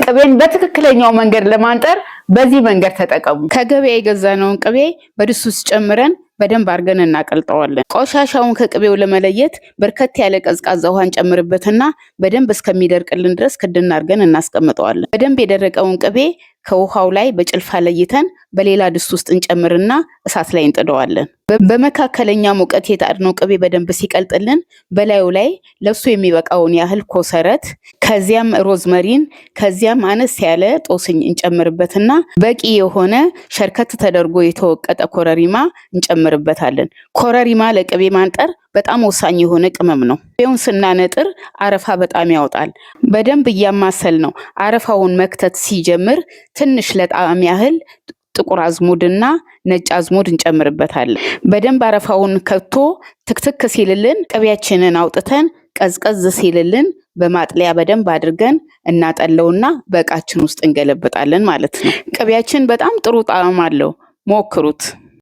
ቅቤን በትክክለኛው መንገድ ለማንጠር በዚህ መንገድ ተጠቀሙ። ከገበያ የገዛነውን ቅቤ በድስት ውስጥ ጨምረን በደንብ አድርገን እናቀልጠዋለን። ቆሻሻውን ከቅቤው ለመለየት በርከት ያለ ቀዝቃዛ ውሃ እንጨምርበትና በደንብ እስከሚደርቅልን ድረስ ክድን አድርገን እናስቀምጠዋለን። በደንብ የደረቀውን ቅቤ ከውሃው ላይ በጭልፋ ለይተን በሌላ ድስት ውስጥ እንጨምርና እሳት ላይ እንጥደዋለን። በመካከለኛ ሙቀት የጣድነው ቅቤ በደንብ ሲቀልጥልን በላዩ ላይ ለሱ የሚበቃውን ያህል ኮሰረት፣ ከዚያም ሮዝመሪን፣ ከዚያም አነስ ያለ ጦስኝ እንጨምርበትና በቂ የሆነ ሸርከት ተደርጎ የተወቀጠ ኮረሪማ እንጨምርበታለን። ኮረሪማ ለቅቤ ማንጠር በጣም ወሳኝ የሆነ ቅመም ነው። ቅቤውን ስናነጥር አረፋ በጣም ያወጣል። በደንብ እያማሰል ነው። አረፋውን መክተት ሲጀምር ትንሽ ለጣዕም ያህል ጥቁር አዝሙድና ነጭ አዝሙድ እንጨምርበታለን። በደንብ አረፋውን ከቶ ትክትክ ሲልልን ቅቤያችንን አውጥተን ቀዝቀዝ ሲልልን በማጥለያ በደንብ አድርገን እናጠለውና በእቃችን ውስጥ እንገለብጣለን ማለት ነው። ቅቤያችን በጣም ጥሩ ጣዕም አለው። ሞክሩት።